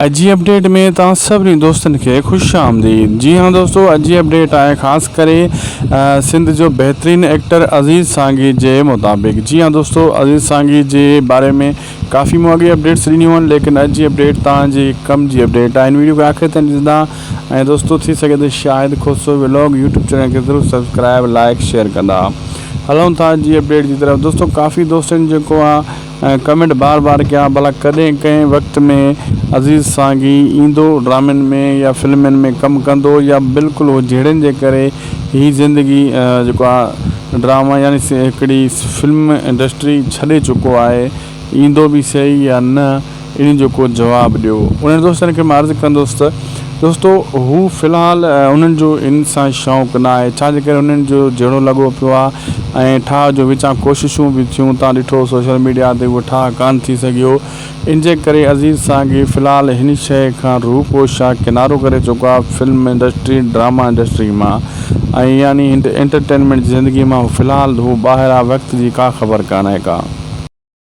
اڄ جي اپڊيٽ ۾ توهان سڀني دوستن کي خوش آمديد جي ها دوستو اڄ جي اپڊيٽ آهي خاص ڪري سنڌ جو بهترين ايڪٽر عزيز سانگي جي مطابق جي ها دوستو عزيز سانگي جي باري ۾ ڪافي مون اڳي اپڊيٽس ڏنيون آهن ليڪن اڄ جي اپڊيٽ توهان جي ڪم جي اپڊيٽ آهي هن ويڊيو کي آخر تائين ڏسندا ۽ دوستو ٿي سگهي ته Shahid Khoso vlog YouTube channel کي ضرور سبسڪرائب لائڪ شيئر ڪندا هلون ٿا اڄ جي اپڊيٽ جي طرف دوستو ڪافي دوستن جيڪو آهي ۽ ڪمينٽ بار بار ڪيا ڀلا ڪڏهن ڪنهن وقت ۾ عزيز سانگي ايندو ڊرامن ۾ يا فلمن ۾ ڪم ڪندو يا بلڪل هو جهيڙن جي ڪري هي زندگي جيڪو آ ڊراما يعني هڪڙي فلم انڊسٽري ڇڏي چڪو آهي ايندو به سهي يا نه ان جو ڪو جواب ڏيو انهن دوستن کي مان عرض ڪندس ته دوستو هو في الحال انهن جو ان سان شوق نه آهي ڇا جي ڪري انهن جو جهيڙو لڳو پيو آهي ۽ ٺاهه جو وچان ڪوششون به ٿيون تان ڏٺو سوشل ميڊيا تي اهو ٺاهه ڪانه ٿي سگهيو ان جي ڪري عزيز سانگي في الحال هن شيء کان روپوش آهي ڪنارو ڪري چڪو آهي فلم انڊسٽري ڊراما انڊسٽري مان ۽ يعني انٽرٽينمينٽ جي زندگي مان هو في الحال هو ٻاهر آهي وقت جي ڪا خبر ڪانهي ڪا.